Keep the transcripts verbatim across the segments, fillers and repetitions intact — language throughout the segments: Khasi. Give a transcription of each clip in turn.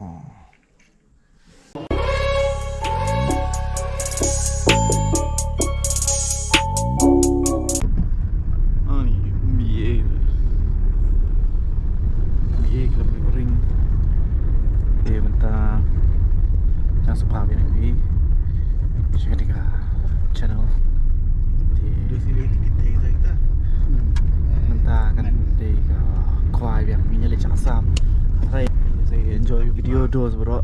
Oh. Ani, M B A. M B A ka la ring. Te mynta nga sngewbha ban ïa phi sha kane ka channel. Te mynta kan dei ka khwai biang, ngin ïa leit sha Assam. Hooray, enjoy video dos bro.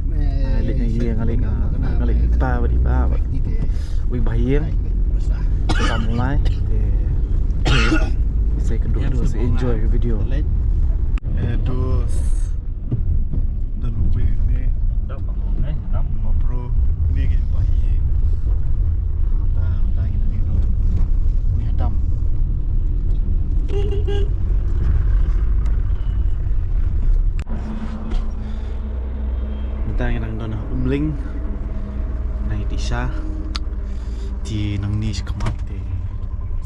Nga leit na ïing, nga leit na, nga leit pa ba di ba ba. Wei ba ïing. Tam lai. Te sa ka dos, enjoy video. Eh, dos. Don wei ne. Dap, dap. Ma pro ne ke ba ïing. Mynta, mynta ngin ïa don. Ngin ïa dam. Mynta ngi dang don ha Umling. Nang ïa ti sha. Te nangne shakhmat te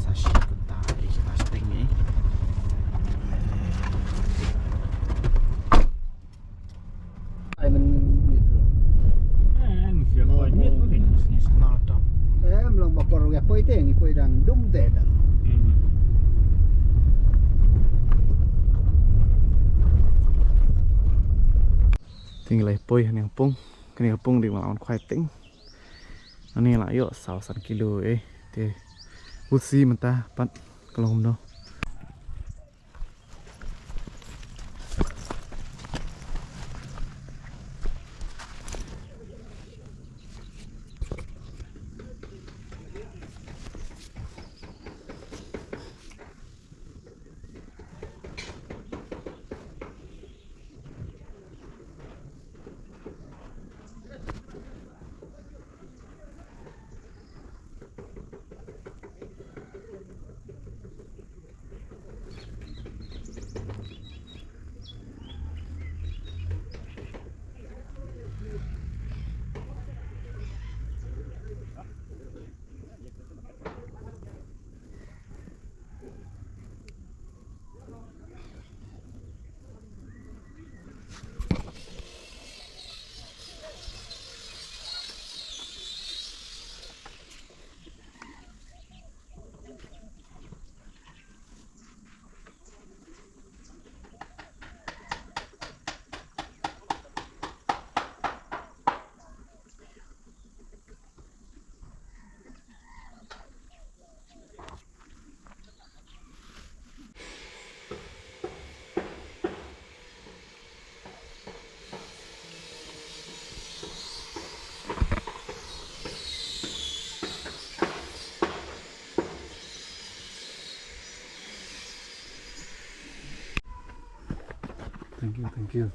sa shi kumta, eh, sa shateng eh. Ai, men miet, bro. Eh, ngi sia khoi miet ko kin. Ngi sna tam. Eh, mlong bakor ya poi te, ngi poi dang dum te dang. Hmm. Te ngi la poi ha kane ka pung, kane ka pung dei ma la wan khwai teng. Ani la ïoh saw san kilo eh. Te we'll see mynta pat ka long kumno. Thank you, thank you.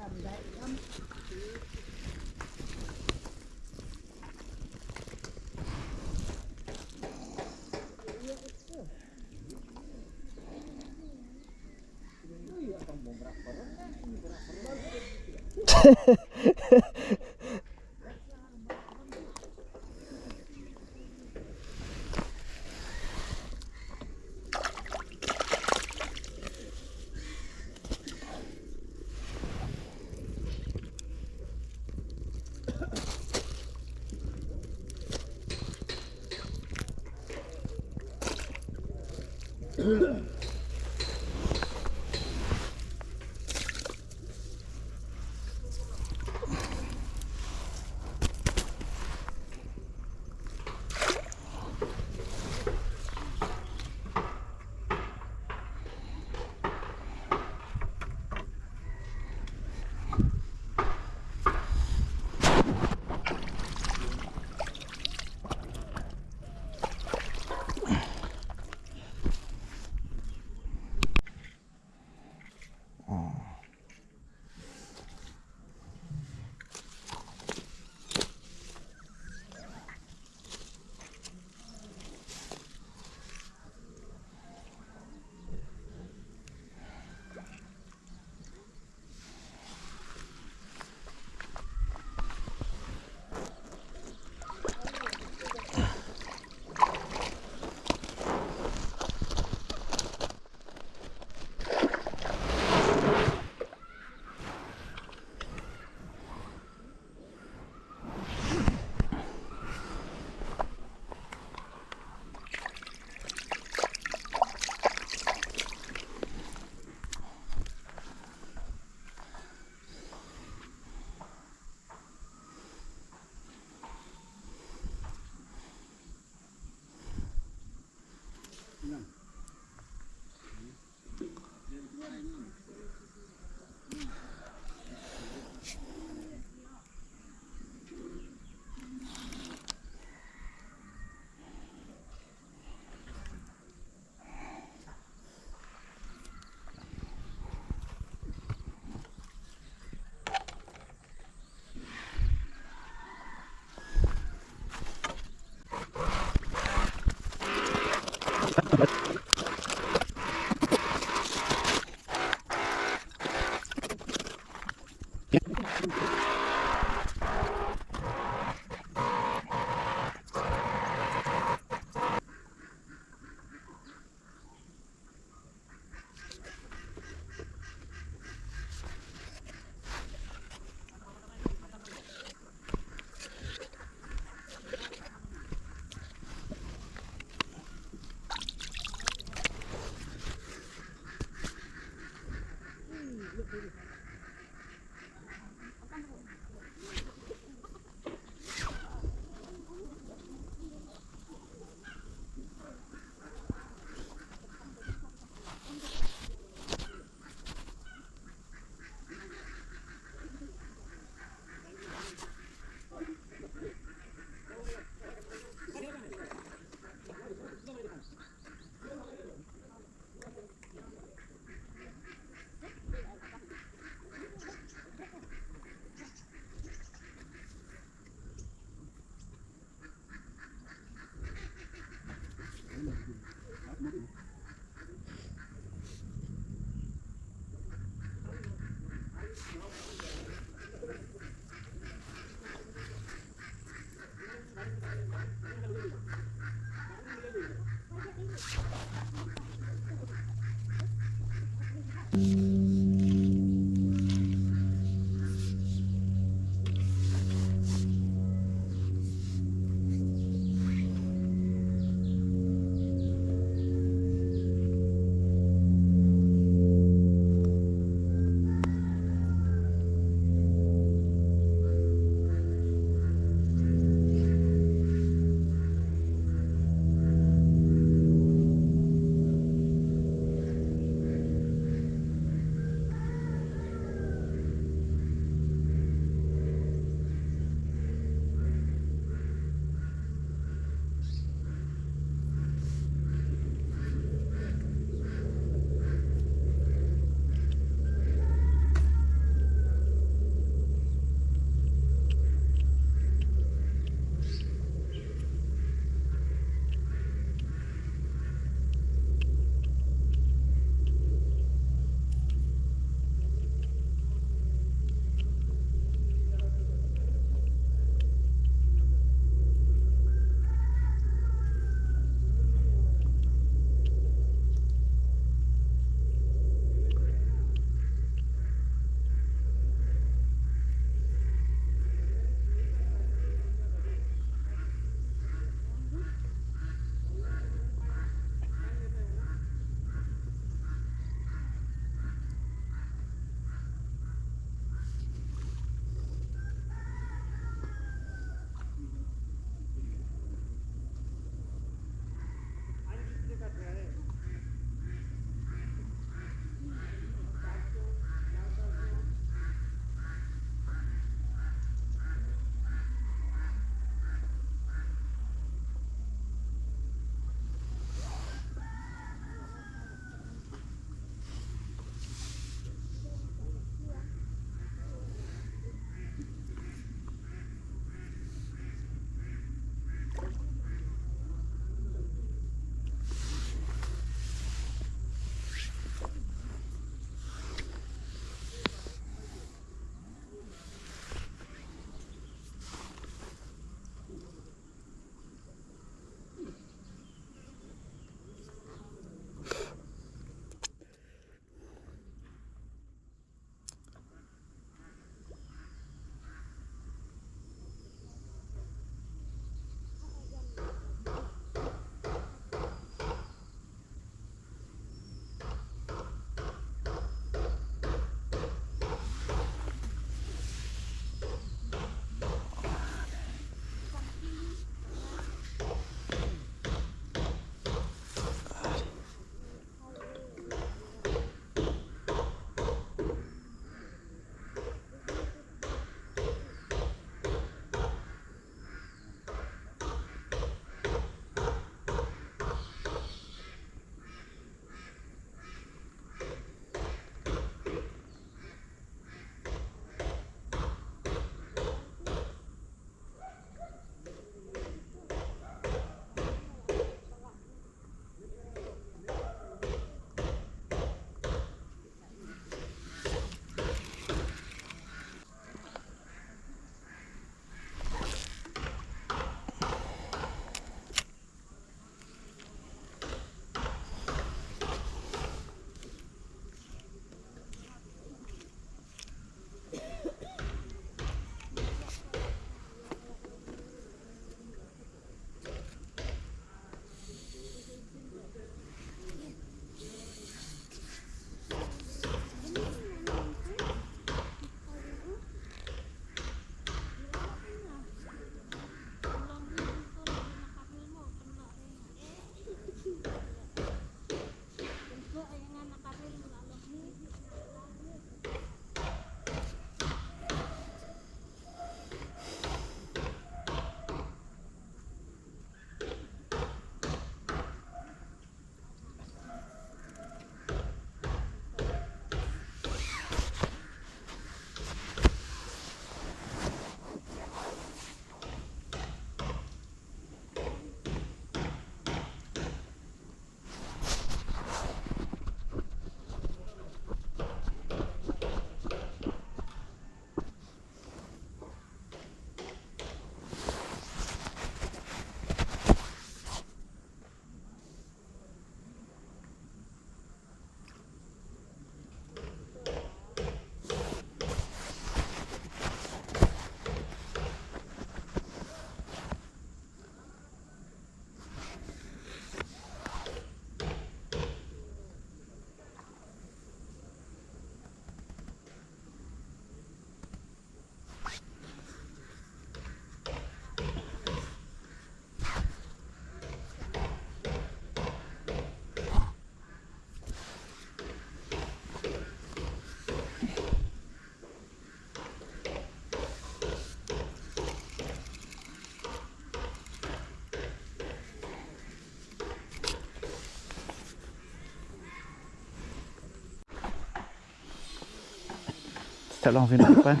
Sa long vin apa?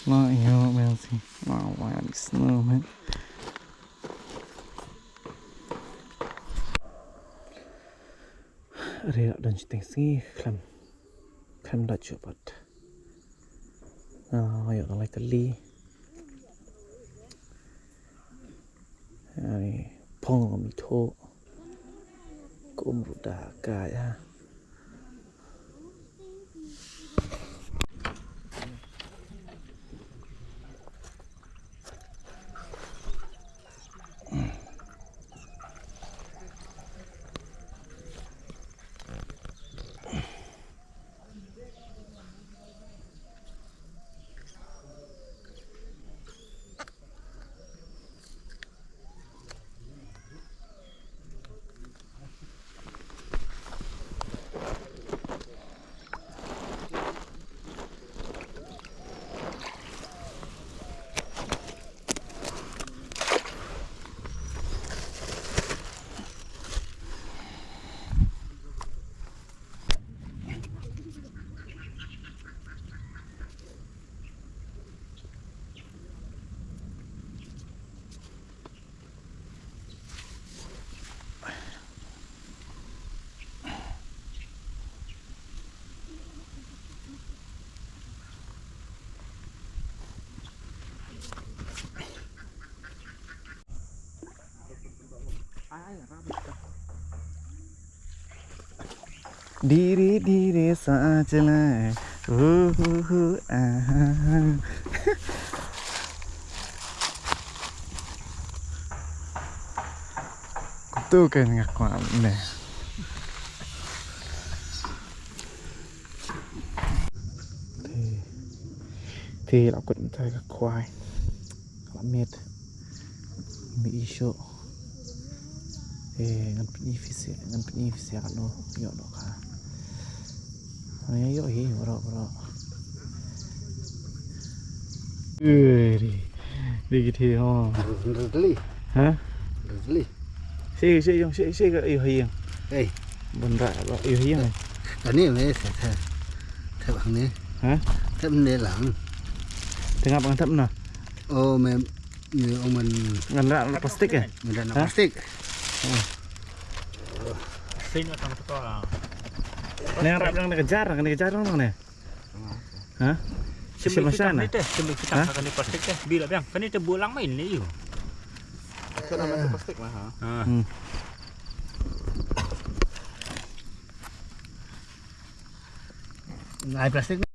Ma io men si. Ma wa snow men. Re don chiteng sngi khlem khlem da chupat. Ah, io na lai kali. Ai, phong mi tho. Kum ruda ka ya. Diri diri sa chala. Hu hu hu ah. Tu kan ngak ma ne. Te te la kut mtai ka kwai. La met. Mi isu. Eh, ngan pynï fis, ngan pynï fis ïa kano, ïoh dohkha. Ïoh hi, bro, bro. Eri. Dikit hi ho. Rutli. Ha? Rutli. Si, si, jong, si, si, ka, ïoh hi. Hey. Bun ra, bro, ïoh hi. Ani me, sa, sa. Thep hang ni. Ha? Thep ni lang. Tengah bang thep na. Oh, me, ni, oh, man. Ngan ra, na plastik eh? Ngan ra, na plastik. Sino tang to. Nang rap nang kejar, nang kejar nang ne. Ha? Simi kita ni teh, simi kita kani plastik teh. Bila biang, kani teh bulang main ni yu. Acha nama plastik mah ha. Hmm. Ngai plastik.